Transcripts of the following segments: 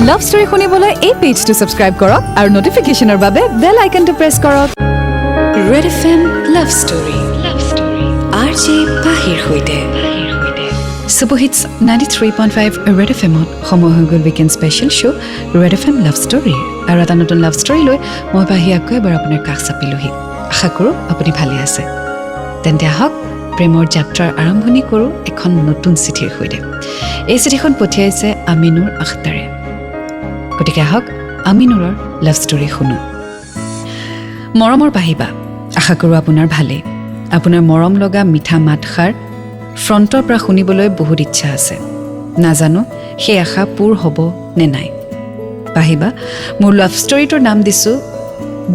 Love story শুনিবলৈ এই পেজটো subscribe কৰক আৰু নটিফিকেশ্যনৰ বাবে বেল আইকনটো প্ৰেছ কৰক। Red FM love story, love story, RJ পাহিৰ সৈতে। Super hits 93.5 red এফ এমত সময় হৈ গ'ল weekend special show red FM love story আৰু এটা নতুন লাভ ষ্টৰী লৈ মই পাহি আকৌ এবাৰ আপোনাৰ কাষ চাপিলোহি। আশা কৰোঁ আপুনি ভালে আছে। তেন্তে আহক, প্ৰেমৰ যাত্ৰাৰ আৰম্ভণি কৰোঁ এখন নতুন চিঠিৰ সৈতে। এই চিঠিখন পঠিয়াইছে আমিনুৰ আখতাৰে। গতিকে আহক, আমিনুৰৰ লাভ ষ্টৰী শুনো। মৰমৰ পাহিবা, আশা কৰোঁ আপোনাৰ ভালেই। আপোনাৰ মৰম লগা মিঠা মাতষাৰ ফ্ৰণ্টৰ পৰা শুনিবলৈ বহুত ইচ্ছা আছে। নাজানো সেই আশা পূৰ হ'ব নে নাই। পাহিবা, মোৰ লাভ ষ্টৰীটোৰ নাম দিছোঁ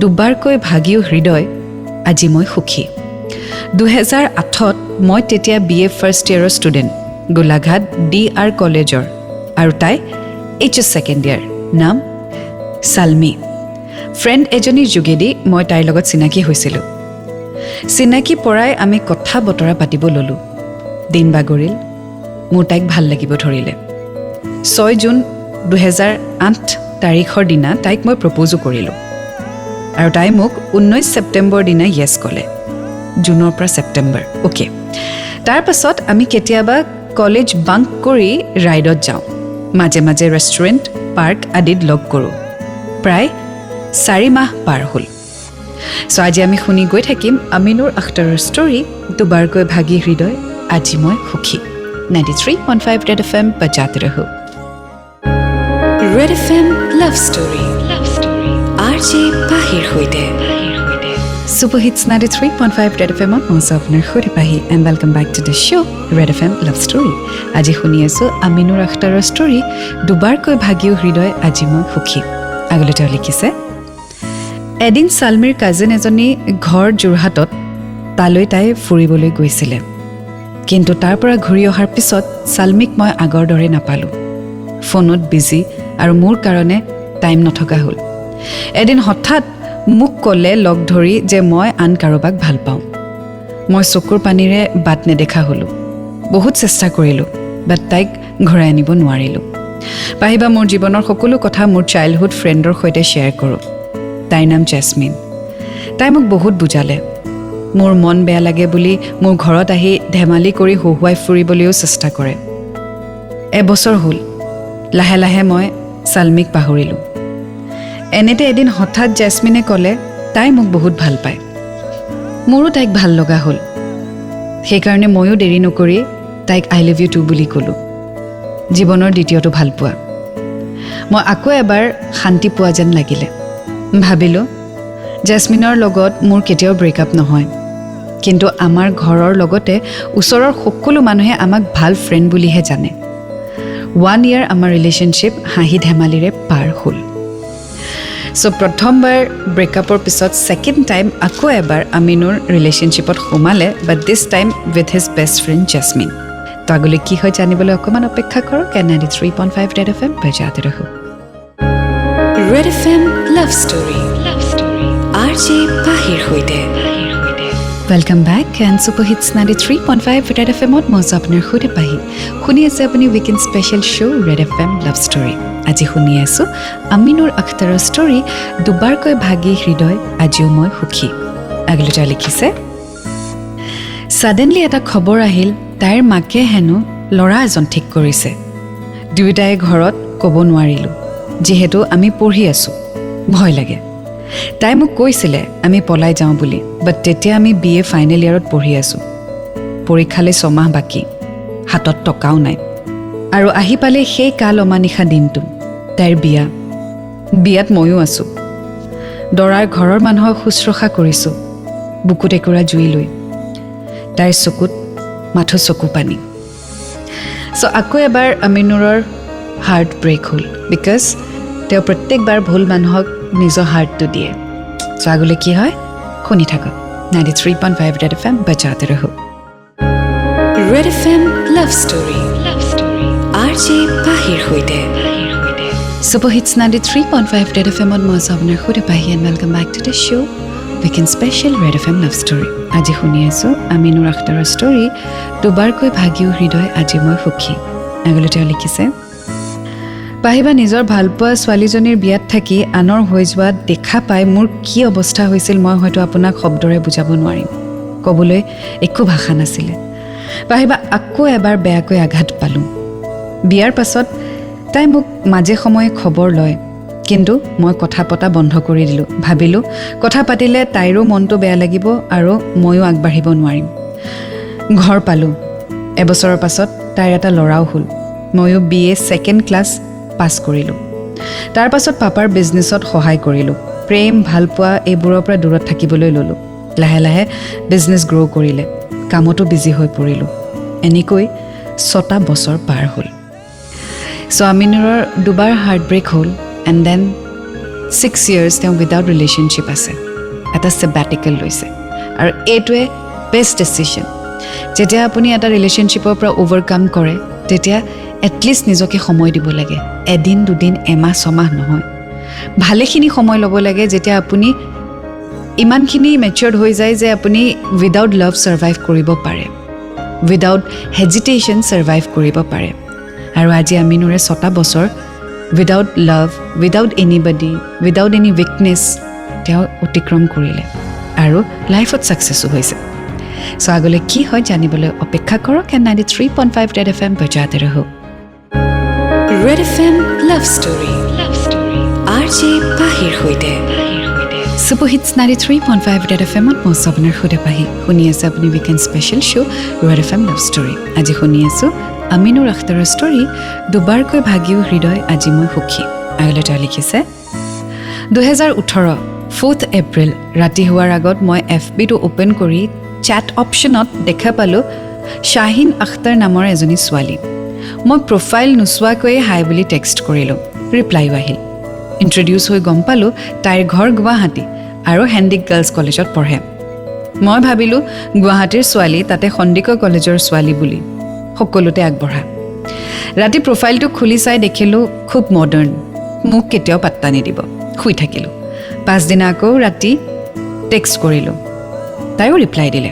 "দুবাৰকৈ ভাগিও হৃদয় আজি মই সুখী"। 2008ত মই তেতিয়া বি এ ফাৰ্ষ্ট ইয়েৰৰ ষ্টুডেণ্ট, গোলাঘাট ডি আৰ কলেজৰ আৰু তাই এইচ এছ ছেকেণ্ড ইয়েৰ, নাম চালমি। ফ্ৰেণ্ড এজনীৰ যোগেদি মই তাইৰ লগত চিনাকি হৈছিলোঁ। চিনাকি পৰাই আমি কথা বতৰা পাতিব ল'লোঁ। দিন বাগৰিল, মোৰ তাইক ভাল লাগিব ধৰিলে। 6 জুন 2008 তাৰিখৰ দিনা তাইক মই প্ৰপ'জো কৰিলোঁ আৰু তাই মোক 19 ছেপ্টেম্বৰ দিনা য়েছ ক'লে। জুনৰ পৰা ছেপ্টেম্বৰ, অ'কে। তাৰ পাছত আমি কেতিয়াবা কলেজ বাংক কৰি ৰাইডত যাওঁ, মাজে মাজে ৰেষ্টুৰেণ্ট, পাৰ্ক আদিত লগ কৰোঁ। প্ৰায় 4 মাহ পাৰ হ'ল। চ' আজি আমি শুনি গৈ থাকিম আমিনুৰ আখতাৰৰ ষ্টৰী "দুবাৰকৈ ভাগি হৃদয় আজি মই সুখী"। 93.5 ৰেড এফএম बजाते रहो। Red FM love story, love story, RJ পাহিৰ সৈতে। Super hits 93.5 red এফ এমত মই আছোঁ আপোনাৰ সৈতে পাহি and welcome back to the show Red FM love story। আজি শুনি আছোঁ আমিনুৰ আখতাৰৰ ষ্টৰী "দুবাৰকৈ ভাগিও হৃদয় আজি মই সুখী"। আগলৈ তেওঁ লিখিছে, এদিন চালমীৰ কাজিন এজনী ঘৰ যোৰহাটত, তালৈ তাই ফুৰিবলৈ গৈছিলে। কিন্তু তাৰ পৰা ঘূৰি অহাৰ পিছত চালমীক মই আগৰ দৰে নাপালোঁ। ফোনত বিজি আৰু মোৰ কাৰণে টাইম নথকা হ'ল। এদিন হঠাৎ মোক ক'লে লগ ধৰি যে মই আন কাৰোবাক ভাল পাওঁ। মই চকুৰ পানীৰে বাট নেদেখা হ'লোঁ। বহুত চেষ্টা কৰিলোঁ, বাট তাইক ঘূৰাই আনিব নোৱাৰিলোঁ। পাহিবা, মোৰ জীৱনৰ সকলো কথা মোৰ চাইল্ডহুড ফ্ৰেণ্ডৰ সৈতে শ্বেয়াৰ কৰোঁ। তাইৰ নাম জেচমিন। তাই মোক বহুত বুজালে। মোৰ মন বেয়া লাগে বুলি মোৰ ঘৰত আহি ধেমালি কৰি হহুৱাই ফুৰিবলৈও চেষ্টা কৰে। এবছৰ হ'ল, লাহে লাহে মই চালমিক পাহৰিলোঁ। এনেতে এদিন হঠাৎ জেচমিনে ক'লে তাই মোক বহুত ভাল পায়। মোৰো তাইক ভাল লগা হ'ল। সেইকাৰণে ময়ো দেৰি নকৰি তাইক "I love you too" বুলি ক'লোঁ। জীৱনৰ দ্বিতীয়টো ভালপোৱা। মই আকৌ এবাৰ শান্তি পোৱা যেন লাগিলে। ভাবিলোঁ জেচমিনৰ লগত মোৰ কেতিয়াও ব্ৰেকআপ নহয়। কিন্তু আমাৰ ঘৰৰ লগতে ওচৰৰ সকলো মানুহে আমাক ভাল ফ্ৰেণ্ড বুলিহে জানে। ওৱান ইয়েৰ আমাৰ ৰিলেশ্যনশ্বিপ হাঁহি ধেমালিৰে পাৰ হ'ল। চ' প্ৰথমবাৰ ব্ৰেকআপৰ পিছত ছেকেণ্ড টাইম আকৌ এবাৰ আমিনুৰ ৰিলেশ্যনশ্বিপত সোমালে, but this time with his best friend jasmine. তো আগলৈ কি হয় জানিবলৈ অকণমান অপেক্ষা কৰক। 93.5 ৰেড এফএম बजाते रहो। Red FM love story, love story, RJ পাহিৰ সৈতে। Welcome back and super hits 93.5 red F এমত মই আছোঁ আপোনাৰ সৈতে পাহি। শুনি আছে আপুনি weekend special show Red FM love story। আজি শুনি আছোঁ আমিনুৰ আখতাৰৰ ষ্টৰী "দুবাৰকৈ ভাগি হৃদয় আজিও মই সুখী"। আগলৈ তেওঁ লিখিছে, ছাডেনলি এটা খবৰ আহিল, তাইৰ মাকে হেনো ল'ৰা এজন ঠিক কৰিছে। দুয়োটাই ঘৰত ক'ব নোৱাৰিলোঁ, যিহেতু আমি পঢ়ি আছোঁ, ভয় লাগে। তাই মোক কৈছিলে আমি পলাই যাওঁ বুলি, বাট তেতিয়া আমি বি এ ফাইনেল ইয়েৰত পঢ়ি আছোঁ, পৰীক্ষালৈ 6 মাহ বাকী, হাতত টকাও নাই। আৰু আহি পালে সেই কাল অমানিশা দিনটো, তাইৰ বিয়া। বিয়াত ময়ো আছোঁ। দৰাৰ ঘৰৰ মানুহক শুশ্ৰূষা কৰিছোঁ বুকুত একুৰা জুই লৈ। তাইৰ চকুত মাথো চকু পানী। চ' আকৌ এবাৰ আমিনুৰৰ হাৰ্ট ব্ৰেক হ'ল, because তেওঁ প্ৰত্যেকবাৰ ভুল মানুহক নিজৰ হাৰ্টটো দিয়ে। চ' আগলৈ কি হয় শুনি থাকক। 93.5 ৰেড এফএম बजाते रहो। Red FM love story, love story, RJ পাহিৰ সৈতে। Super hits 93.5 red এফ এমত মই আছোঁ আপোনাৰ সৈতে পাহি and welcome back to the show weekend special Red FM love story। আজি শুনি আছোঁ আমিনুৰ আখতাৰৰ ষ্টৰী "দুবাৰকৈ ভাগিও হৃদয় আজি মই সুখী"। আগলৈ তেওঁ লিখিছে, পাহিবা, নিজৰ ভালপোৱা ছোৱালীজনীৰ বিয়াত থাকি আনৰ হৈ যোৱা দেখা পাই মোৰ কি অৱস্থা হৈছিল মই হয়তো আপোনাক শব্দৰে বুজাব নোৱাৰিম। ক'বলৈ একো ভাষা নাছিলে। পাহিবা, আকৌ এবাৰ বেয়াকৈ আঘাত পালোঁ। বিয়াৰ পাছত তাই মোক মাজে সময়ে খবৰ লয়, কিন্তু মই কথা পতা বন্ধ কৰি দিলোঁ। ভাবিলোঁ কথা পাতিলে তাইৰো মনটো বেয়া লাগিব আৰু ময়ো আগবাঢ়িব নোৱাৰিম। ঘৰ পালোঁ। এবছৰৰ পাছত তাইৰ এটা ল'ৰাও হ'ল। ময়ো BA second class পাছ কৰিলোঁ। তাৰ পাছত পাপাৰ বিজনেছত সহায় কৰিলোঁ। প্ৰেম ভালপোৱা এইবোৰৰ পৰা দূৰত থাকিবলৈ ল'লোঁ। লাহে লাহে বিজনেছ গ্ৰ' কৰিলে, কামতো বিজি হৈ পৰিলোঁ। এনেকৈ 6টা বছৰ পাৰ হ'ল। চ' আমিনুৰৰ দুবাৰ হাৰ্ট ব্ৰেক হ'ল এণ্ড then 6 years তেওঁ উইদাউট ৰিলেশ্যনশ্বিপ আছে, এটা চেবাটিকেল লৈছে। আৰু এইটোৱে বেষ্ট ডিচিশ্যন। যেতিয়া আপুনি এটা ৰিলেশ্যনশ্বিপৰ পৰা অ'ভাৰকাম কৰে, তেতিয়া এটলিষ্ট নিজকে সময় দিব লাগে। এদিন, দুদিন, এমাহ, ছমাহ নহয়, ভালেখিনি সময় ল'ব লাগে। যেতিয়া আপুনি ইমানখিনি মেচিয়ৰ্ড হৈ যায় যে আপুনি উইদাউট লাভ ছাৰ্ভাইভ কৰিব পাৰে, উইদাউট হেজিটেশ্যন ছাৰ্ভাইভ কৰিব পাৰে। আৰু আজি আমিনুৰে 6টা বছৰ without love, without anybody, without any weakness তেওঁ অতিক্ৰম কৰিলে আৰু লাইফত ছাকচেছো হৈছে। চ' আগলৈ কি হয় জানিবলৈ অপেক্ষা কৰক and 93.5 Red FM बजाते रहो। Red FM love story, love story, RJ পাহিৰ সৈতে। Super hits 93.5 red F এমত মই আপোনাৰ সৈতে পাহি। শুনি আছে আপুনি weekend special show Red FM love story. আজি শুনি আছোঁ আমিনুৰ আখতাৰৰ ষ্টৰী, দুবাৰকৈ ভাগিও হৃদয় আজি মই সুখী। আগলৈ তেওঁ লিখিছে, 2018 4 এপ্ৰিল ৰাতি হোৱাৰ আগত মই এফ বিটো অ'পেন কৰি চেট অপশ্যনত দেখা পালোঁ শ্বাহিন আখতাৰ নামৰ এজনী ছোৱালী। মই প্ৰফাইল নোচোৱাকৈয়ে হাই বুলি টেক্সট কৰিলোঁ। ৰিপ্লাইও আহিল। ইণ্ট্ৰডিউচ হৈ গম পালোঁ তাইৰ ঘৰ গুৱাহাটী আৰু হেণ্ডিক গাৰ্লছ কলেজত পঢ়ে। মই ভাবিলোঁ গুৱাহাটীৰ ছোৱালী, তাতে সন্দিকৈ কলেজৰ ছোৱালী বুলি সকলোতে আগবঢ়া। ৰাতি প্ৰফাইলটো খুলি চাই দেখিলোঁ খুব মডাৰ্ণ, মোক কেতিয়াও পাত্তা নিদিব। শুই থাকিলোঁ। পাছদিনা আকৌ ৰাতি টেক্সট কৰিলোঁ, তাইও ৰিপ্লাই দিলে।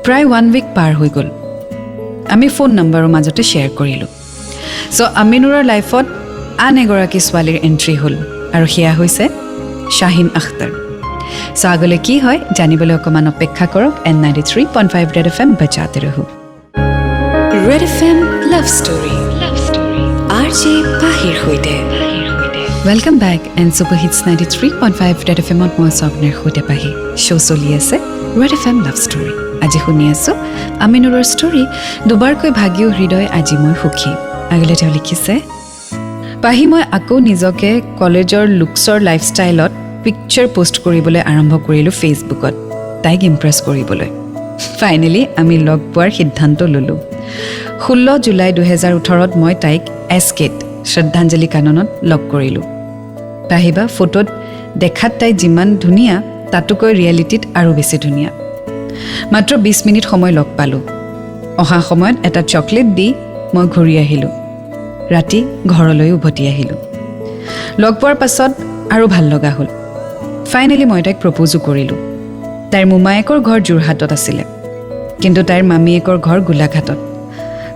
প্ৰায় ওৱান উইক পাৰ হৈ গ'ল। আমি ফোন নম্বৰৰ মাজতে শ্বেয়াৰ কৰিলোঁ। চ' আমিনুৰৰ লাইফত আন এগৰাকী ছোৱালীৰ এণ্ট্ৰি হ'ল আৰু সেয়া হৈছে শ্বাহিন আখতাৰ। চ' আগলৈ কি হয় জানিবলৈ অকণমান অপেক্ষা কৰক and 93.5 Red FM बजाते रहो। Red FM love story, love story, RJ পাহিৰ সৈতে। Welcome back and super hits 93.5 red F এমত মই আছোঁ আপোনাৰ সৈতে পাহি। শ্ব' চলি আছে red F M love story. আজি শুনি আছোঁ আমিনুৰৰ ষ্টৰী, দুবাৰকৈ ভাগিও হৃদয় আজি মই সুখী। আগলৈ তেওঁ লিখিছে, পাহি, মই আকৌ নিজকে কলেজৰ লুকছৰ লাইফষ্টাইলত পিকচাৰ পষ্ট কৰিবলৈ আৰম্ভ কৰিলোঁ ফেচবুকত, তাইক ইমপ্ৰেছ কৰিবলৈ। ফাইনেলি আমি লগ পোৱাৰ সিদ্ধান্ত ল'লোঁ। 16 জুলাই 2018ত মই তাইক এছ কেত শ্ৰদ্ধাঞ্জলি কাননত লগ কৰিলোঁ। পাহিবা, ফটোত দেখাত তাই যিমান ধুনীয়া, তাতোকৈ ৰিয়েলিটিত আৰু বেছি ধুনীয়া। মাত্ৰ 20 মিনিট সময় লগ পালোঁ। অহা সময়ত এটা চকলেট দি মই ঘূৰি আহিলোঁ। ৰাতি ঘৰলৈ উভতি আহিলোঁ। লগ পোৱাৰ পাছত আৰু ভাল লগা হ'ল। ফাইনেলি মই তাইক প্ৰপ'জো কৰিলোঁ। তাইৰ মোমায়েকৰ ঘৰ যোৰহাটত আছিলে, কিন্তু তাইৰ মামীয়েকৰ ঘৰ গোলাঘাটত।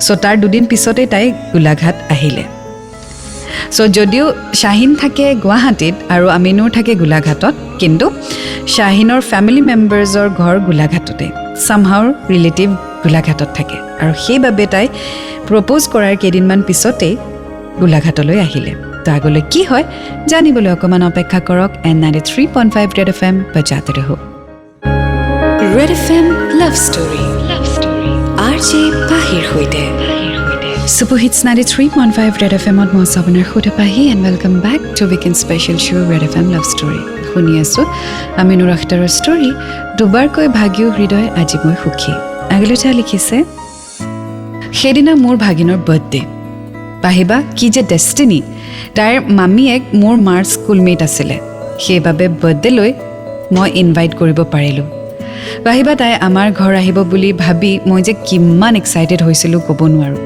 চ' তাৰ দুদিন পিছতেই তাই গোলাঘাট আহিলে। চ' যদিও শ্বাহিন থাকে গুৱাহাটীত আৰু আমিনুৰ থাকে গোলাঘাটত, কিন্তু শ্বাহিনৰ ফেমিলি মেম্বাৰ্ছৰ ঘৰ গোলাঘাটতে, চামহাউৰ ৰিলেটিভ গোলাঘাটত থাকে আৰু সেইবাবে তাই প্ৰপ'জ কৰাৰ কেইদিনমান পিছতেই গোলাঘাটলৈ আহিলে। তো আগলৈ কি হয় জানিবলৈ অকণমান অপেক্ষা কৰক and 93.5 Red FM बजाते रहो। Red FM love story, love story, RJ পাহিৰ সৈতে। Super hits 93.5 red F এমত মই আছোঁ আপোনাৰ সৈতে পাহি and welcome back to weekend special show Red FM love story. শুনি আছোঁ আমিনুৰ আখতাৰৰ ষ্টৰী, দুবাৰকৈ ভাগিও হৃদয় আজি মই সুখী। আগলৈ তেওঁ লিখিছে, সেইদিনা মোৰ ভাগিনৰ বাৰ্থডে। পাহিবা, কি যে ডেষ্টিনি! তাইৰ মামীয়েক মোৰ মাৰ স্কুলমেট আছিলে, সেইবাবে বাৰ্থডেলৈ মই ইনভাইট কৰিব পাৰিলোঁ। পাহিবা, তাই আমাৰ ঘৰ আহিব বুলি ভাবি মই যে কিমান এক্সাইটেড হৈছিলোঁ ক'ব নোৱাৰোঁ।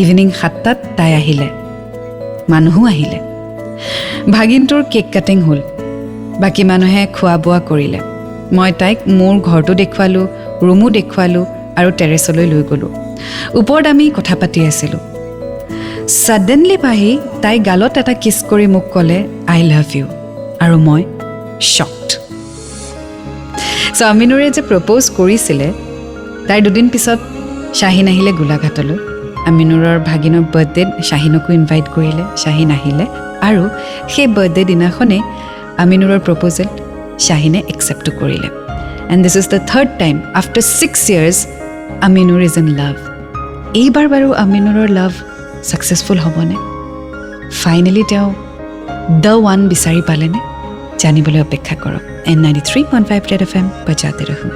ইভিনিং 7টাত তাই আহিলে, মানুহো আহিলে। ভাগিনটোৰ কেক কাটিং হ'ল, বাকী মানুহে খোৱা বোৱা কৰিলে। মই তাইক মোৰ ঘৰটো দেখুৱালোঁ, ৰুমো দেখুৱালোঁ আৰু টেৰেছলৈ লৈ গ'লোঁ। ওপৰত আমি কথা পাতি আছিলোঁ। ছাডেনলি পাহি তাই গালত এটা কিছ কৰি মোক ক'লে, "I love you." আৰু মই শ্বকড। চ' আমিনুৰে যে প্ৰপ'জ কৰিছিলে, তাৰ দুদিন পিছত শ্বাহিন আহিলে গোলাঘাটলৈ। আমিনুৰৰ ভাগিনৰ বাৰ্থডেত শ্বাহিনকো ইনভাইট কৰিলে। শ্বাহিন আহিলে আৰু সেই বাৰ্থডে দিনাখনেই আমিনুৰৰ প্ৰপ'জেল শ্বাহিনে একচেপ্টো কৰিলে। And this is the third time after 6 years Aminur is in love. এইবাৰ বাৰু আমিনুৰৰ লাভ ছাকচেছফুল হ'বনে? ফাইনেলি তেওঁ the one বিচাৰি পালেনে? জানিবলৈ অপেক্ষা কৰক and 93.5 Red FM बजाते रहो।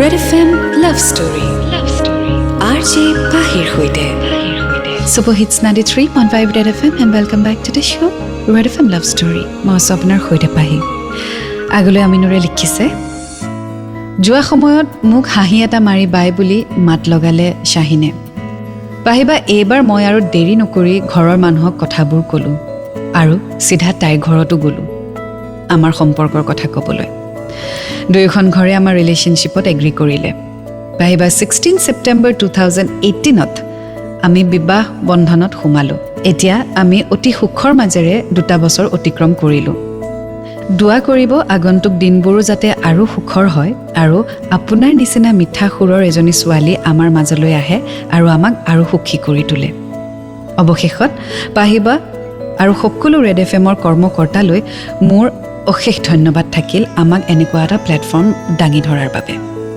Red FM Love Story, love story, RJ পাহিৰ সৈতে। Super Hits 93.5 Red FM and welcome back to the show, Red FM Love Story. মই আছোঁ আপোনাৰ সৈতে পাহি। আগলৈ আমিনুৰে লিখিছে, যোৱা সময়ত মোক হাঁহি এটা মাৰি বাই বুলি মাত লগালে শ্বাহিনে। পাহিবা, এইবাৰ মই আৰু দেৰি নকৰি ঘৰৰ মানুহক কথাবোৰ ক'লোঁ আৰু চিধা তাইৰ ঘৰতো গ'লোঁ আমাৰ সম্পৰ্কৰ কথা ক'বলৈ। দুয়োখন ঘৰে আমাৰ ৰিলেশ্যনশ্বিপত এগ্ৰী কৰিলে। পাহিবা, 16 ছেপ্টেম্বৰ 2018ত আমি বিবাহ বন্ধনত সোমালোঁ। এতিয়া আমি অতি সুখৰ মাজেৰে 2টা বছৰ অতিক্ৰম কৰিলোঁ। দোৱা কৰিব, আগন্তুক দিনবোৰো যাতে আৰু সুখৰ হয় আৰু আপোনাৰ নিচিনা মিঠা সুৰৰ এজনী ছোৱালী আমাৰ মাজলৈ আহে আৰু আমাক আৰু সুখী কৰি তোলে। অৱশেষত পাহিবা আৰু সকলো ৰেড এফ এমৰ কৰ্মকৰ্তালৈ মোৰ অশেষ ধন্যবাদ থাকিল আমাক এনেকুৱা এটা প্লেটফৰ্ম দাঙি ধৰাৰ বাবে।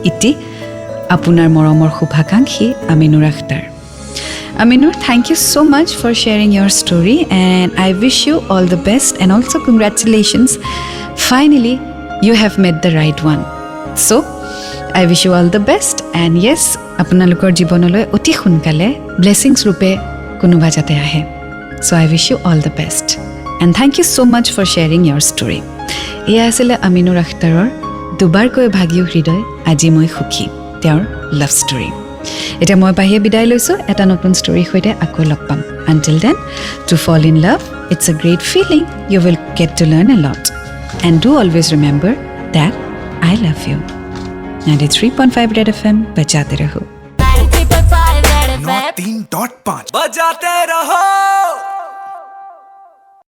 ইতি আপোনাৰ মৰমৰ শুভাকাংক্ষী Aminur Akhtar. Aminur, thank you so much for sharing your story and I wish you all the best and also congratulations. Finally, you have met the right one. So, I wish you all the best and yes, আপোনালোকৰ জীৱনলৈ অতি সোনকালে blessings ৰূপে কোনোবা যাতে আহে। So I wish you all the best and thank you so much for sharing your story. এয়া আছিলে আমিনুৰ আখতাৰৰ দুবাৰকৈ ভাগিও হৃদয় আজি মই সুখী, তেওঁৰ লাভ ষ্টৰী। এতিয়া মই পাহিয়ে বিদায় লৈছোঁ। এটা নতুন ষ্টৰীৰ সৈতে আকৌ লগ পাম। Until then, to fall in love, it's a great feeling. You will get to learn a lot and do always remember that I love you. 93.5 Red FM बजाते रहो। 93.5 Red FM. 3.5 बजाते रहो।